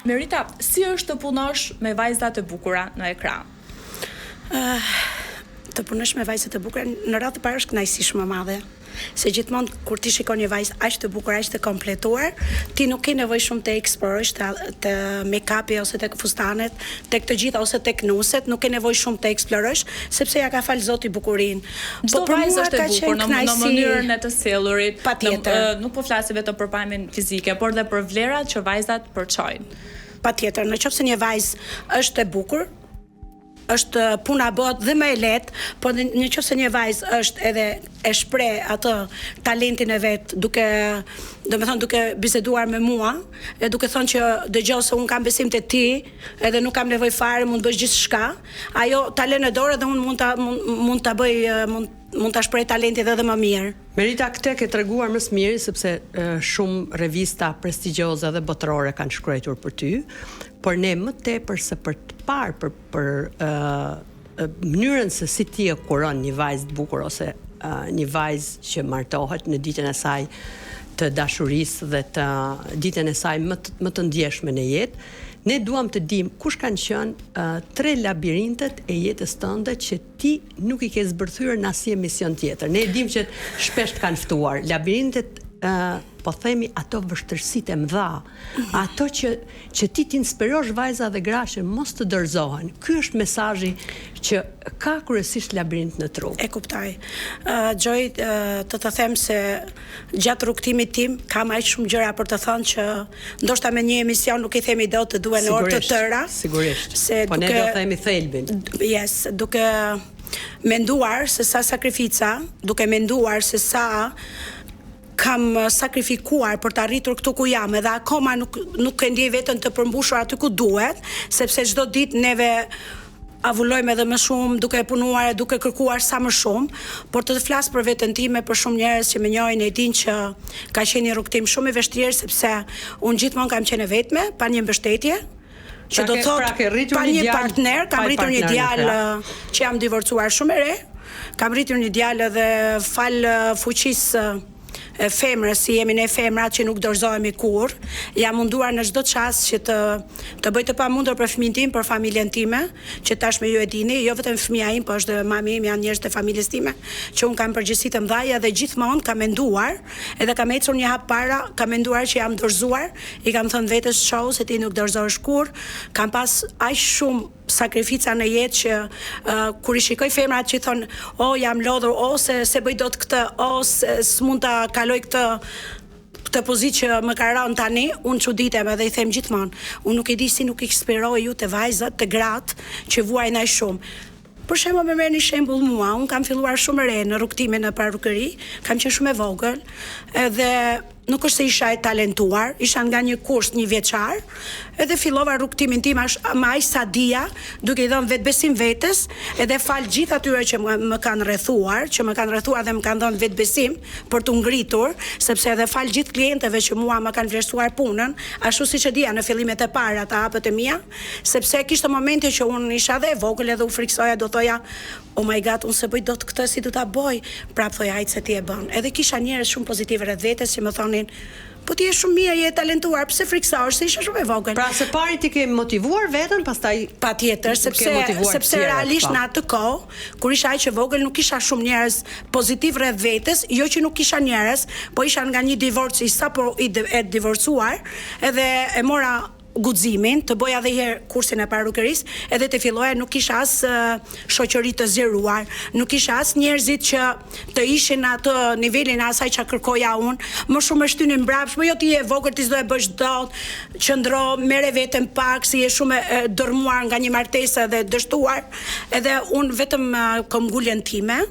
Merita, si është të punosh me vajzat e bukura në ekran? Uh, të punosh me vajzat e bukura në radhë të parë është kënaqësi shumë e madhe. Se gjithmonë kur ti shikon një vajzë aq të bukur, aq të kompletuar, ti nuk ke nevojë shumë të eksplorosh te te make-upi ose tek fustanet, tek të gjitha ose tek nuset, nuk ke nevojë shumë të eksplorosh, sepse ja ka fal Zoti bukurinë. Çdo po vajzë është e bukur në, në mënyrën e të sjellurit. Patjetër. Në, nuk po flasim vetëm për pamjen fizike, por dhe për vlerat që vajzat përçojnë. Patjetër, në qoftë se një vajzë është e bukur, është puna bëhet dhe më e lehtë, por në, në qoftë se një vajzë është edhe e shpreh atë talentin e vet duke, domethënë duke biseduar me mua, e duke thënë që dëgjo se unë kam besim te ti, edhe nuk kam nevojë fare, mund të bësh gjithçka. Ajo ta lë në dorë dhe unë mund ta mund, mund ta bëj mund mund ta shpreh talentin edhe më mirë. Merita këtë ke treguar më së miri sepse shumë revista prestigjioze dhe botërore kanë shkruajtur për ty, por ne më tepër se për të parë për për mënyrën se si ti e kuron një vajzë të bukur ose një vajzë që martohet në ditën e saj të dashurisë dhe të ditën e saj më të, më të ndjeshme në jetë, ne duam të dimë kush kanë qenë uh, tre labirintet e jetës tënde që ti nuk i ke zbërthyer në asnjë emision tjetër. Ne e dimë që shpesh të kanë ftuar. Labirintet uh, po themi ato vështirësitë e mëdha, ato që që ti të inspirosh vajza dhe gra që mos të dorëzohen. Ky është mesazhi që ka kryesisht labirint në tru. E kuptoj. Uh, Joy, uh, të të them se gjatë rrugëtimit tim kam aq shumë gjëra për të thënë që ndoshta me një emision nuk i themi dot të duhen orë të tëra. Sigurisht. Se po duke, ne do themi thelbin. Yes, duke menduar se sa sakrifica, duke menduar se sa kam sakrifikuar për të arritur këtu ku jam, edhe akoma nuk nuk e ndjej veten të përmbushur aty ku duhet, sepse çdo ditë neve avullojmë edhe më shumë duke punuar e duke kërkuar sa më shumë, por të flas për veten time, për shumë njerëz që më njohin e dinë që ka qenë një rrugëtim shumë i vështirë sepse unë gjithmonë kam qenë e vetme, pa një mbështetje, që pra do të thotë pra pa një partner, kam rritur një djalë që jam divorcuar shumë e re, kam rritur një djalë edhe falë fuqisë e femrës, si jemi ne femrat që nuk dorëzohemi kurrë, jam munduar në çdo çast që të të bëj të pamundur për fëmijën tim, për familjen time, që tashmë ju e dini, jo vetëm fëmija im, po është dhe mami im, janë njerëz të familjes time, që unë kam përgjegjësi të mëdha dhe gjithmonë kam menduar, edhe kam ecur një hap para, kam menduar që jam dorëzuar, I kam thënë vetes çohu se ti nuk dorëzohesh kurrë, kam pas aq shumë sakrifica në jetë që uh, kur i shikoj femrat që thonë o oh, jam lodhur ose s'e bëj dot këtë ose s'mund ta kaloj këtë këtë pozitë që më ka rënë tani, unë çuditem edhe i them gjithmonë, unë nuk e di si nuk inspiroj ju te vajzat, te gratë që vuajnë aq shumë. Për shembull, më merrni shembull mua, unë kam filluar shumë re në rrugëtimin në parukeri, kam qenë shumë e vogël, edhe nuk është se isha e talentuar, isha nga një kurs një vjeçar, edhe fillova rrugëtimin tim ash, me aq sa dija, duke i dhënë vetbesim vetes, edhe falë gjithë atyre që më, më kanë rrethuar, që më kanë rrethuar dhe më kanë dhënë vetbesim për t'u ngritur, sepse edhe falë gjithë klientëve që mua më kanë vlerësuar punën, ashtu siç e dija në fillimet e para të hapet e mia, Sepse kishte momente që unë isha dhe e vogël edhe u frikësoja do thoja oh my god unë s'e bëj dot këtë si do ta bëj, prapë thoja hajt se ti e bën. Edhe kisha njerëz shumë pozitivë rreth vetes që më thonin po ti je shumë mirë, je e talentuar, pse frikësohesh, se isha shumë e vogël. Pra së pari ti ke motivuar veten, pastaj Patjetër, sepse sepse realisht po. në atë kohë, kur isha aq e vogël nuk kisha shumë njerëz pozitivë rreth vetes, jo që nuk kisha njerëz, po isha nga një divorc i sapo i e divorcuar, edhe e mora guximin të bëja edhe herë kursin e parukerisë edhe të filloja nuk kisha as shoqëri të zgjeruar, nuk kisha as njerëzit që të ishin në atë nivelin e asaj që kërkoja unë, më shumë më shtynin mbrapsht, po jo ti je e vogël ti s'do e bësh dot, qëndro, merre veten pak se je shumë e dërrmuar nga një martesë dhe dështuar, edhe unë vetëm këmbguljen time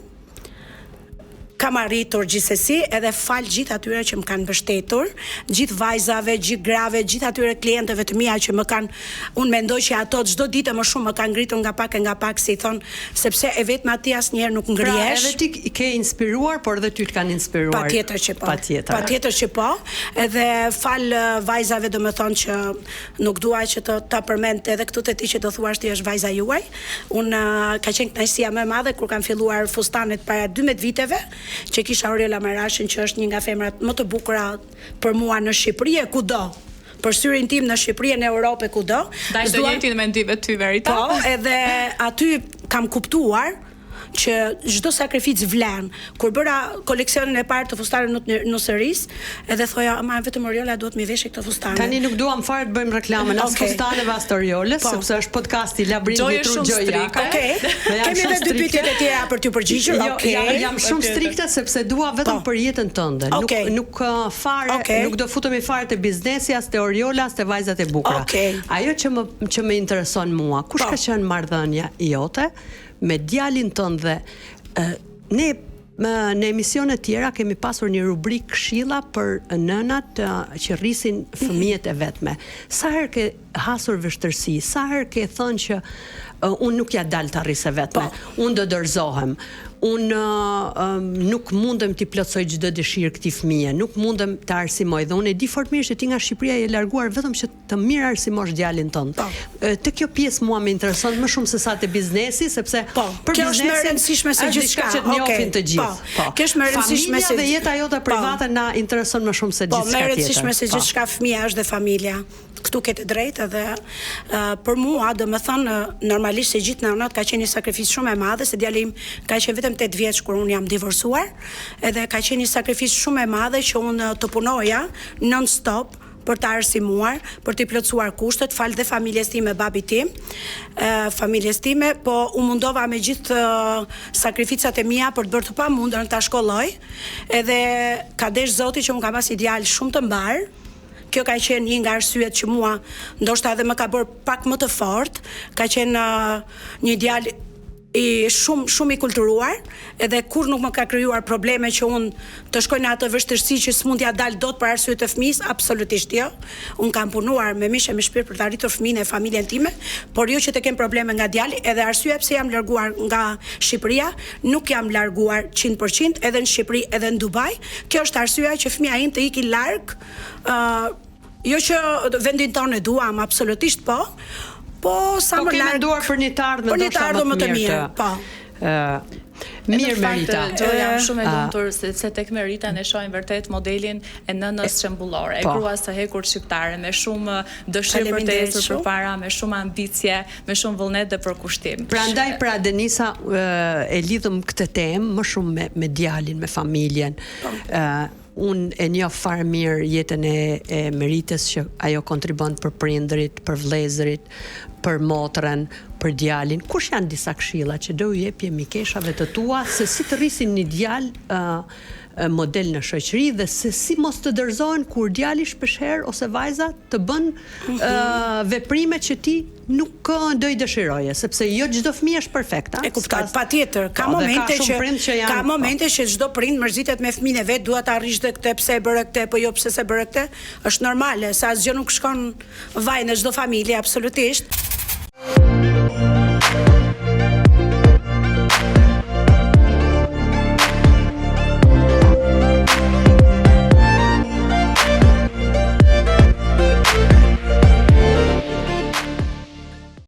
kam arritur gjithsesi edhe falë gjithë atyre që më kanë mbështetur, gjithë vajzave, gjithë grave, gjithë atyre klientëve të mia që më kanë, unë mendoj që ato çdo ditë e më shumë më kanë ngritur nga pak e nga pak si i thonë, sepse e vetme ti asnjëherë nuk Pra ngrihesh. edhe ti ke inspiruar, por edhe ty të kanë inspiruar. Patjetër që po. Patjetër. Patjetër që po. Edhe falë vajzave domethënë që nuk dua që të ta përmend edhe këtu te ti që do thuash ti është vajza juaj. Unë ka qenë kënaqësia më e madhe kur kam filluar fustanet para 12 viteve, që kisha Oriola Marashin që është një nga femrat më të bukura për mua në Shqipëri e kudo. Për syrin tim në Shqipëri e në Europë e kudo. Ndaj të njëjtin mendim me ty Merita. Po, edhe aty kam kuptuar që çdo sakrificë vlen. Kur bëra koleksionin e parë të fustaneve të nusërisë, edhe thoja, ama vetëm Oriola duhet m'i veshë këto fustane. Tani nuk duam fare të bëjmë reklamën as okay. fustaneve as të Oriolës, po. sepse është podcasti Labrinthi Tru Xhoi Jaka. Okej. Okay. Kemi edhe dy pyetje të tjera për t'ju përgjigjur. Jo, okay. jam, jam shumë strikte sepse dua vetëm po. për jetën tënde. Nuk okay. nuk uh, fare, okay. nuk do futemi fare te biznesi as te Oriola as te vajzat e bukura. Okay. Ajo që më që më intereson mua, kush po. ka qenë marrëdhënia jote me djalin tënd dhe ne në emisione të tjera kemi pasur një rubrikë këshilla për nënat që rrisin fëmijët e vetme. Sa herë ke hasur vështirësi, sa herë ke thënë që uh, unë nuk ia dal ta rris e vetme, po. unë do dorëzohem, unë uh, nuk mundem t'i plotësoj çdo dëshirë këtij fëmije, nuk mundem ta arsimoj dhe unë e di fort mirë që ti nga Shqipëria je larguar vetëm që të mirë arsimosh djalin tënd. Po. Te kjo pjesë mua më intereson më shumë se sa te biznesi, sepse po, për kjo është më e rëndësishme se gjithçka që të njohin okay. të gjithë. Po. Po. Kjo është më e rëndësishme se Familja dhe jeta jote po. private na intereson më shumë se po, gjithçka tjetër. Po, më e rëndësishme se po. gjithçka fëmija është dhe familja. Këtu ke të drejtë edhe uh, për mua, domethënë, normalisht se gjithë nënat ka qenë një sakrificë shumë e madhe, se djali im ka qenë vetëm 8 vjeç kur unë jam divorcuar, edhe ka qenë një sakrificë shumë e madhe që unë të punoja non stop për ta arsimuar, për t'i plotësuar kushtet, falë dhe familjes time, babit tim, familjes time, po u mundova me gjithë sakrificat e mia për të bërë të pamundurën ta shkolloj, edhe ka desh Zoti që unë kam pas një djalë shumë të mbarë, kjo ka qenë një nga arsyet që mua ndoshta edhe më ka bërë pak më të fortë, ka qenë një djalë i shumë shumë i kulturuar edhe kurrë nuk më ka krijuar probleme që unë të shkoj në atë vështirësi që s'mund t'ia dal dot për arsye të fëmijës, absolutisht jo. Unë kam punuar me mish e me shpirt për ta rritur fëmijën e familjen time, por jo që të kem probleme nga djali, edhe arsyeja pse jam larguar nga Shqipëria, nuk jam larguar 100% edhe në Shqipëri edhe në Dubai. Kjo është arsyeja që fëmija im të iki larg, ë Jo që vendin tonë e duam, absolutisht po, po sa po më larg. Po ke menduar për një të ardhme për një të ardhme më të mirë, po. Ë Mirë Merita. Jo, jam shumë e lumtur sepse tek Merita ne shohim vërtet modelin e nënës shembullore, e po. gruas së hekurt shqiptare me shumë dëshirë për të ecur përpara, me shumë ambicie, me shumë vullnet dhe përkushtim. Prandaj pra Denisa e lidhëm këtë temë më shumë me me djalin, me familjen. Po. Ë Unë e njoh fare mirë jetën e e Meritës që ajo kontribon për prindërit, për vëllezërit, për motrën, për djalin. Kush janë disa këshilla që do u jepje mikeshave të tua se si të rrisin një djalë ë model në shoqëri dhe se si mos të dorëzohen kur djali shpeshherë ose vajza të bën ë veprime që ti nuk do i dëshiroje, sepse jo çdo fëmijë është perfekt, a? E kuptoj, patjetër. Ka po, momente ka që që janë, ka po. momente që çdo prind mërzitet me fëmijën e vet, dua ta arrish dhe këtë, pse e bëre këtë, po jo pse s'e bëre këtë. Është normale, se asgjë nuk shkon vaj në çdo familje, absolutisht.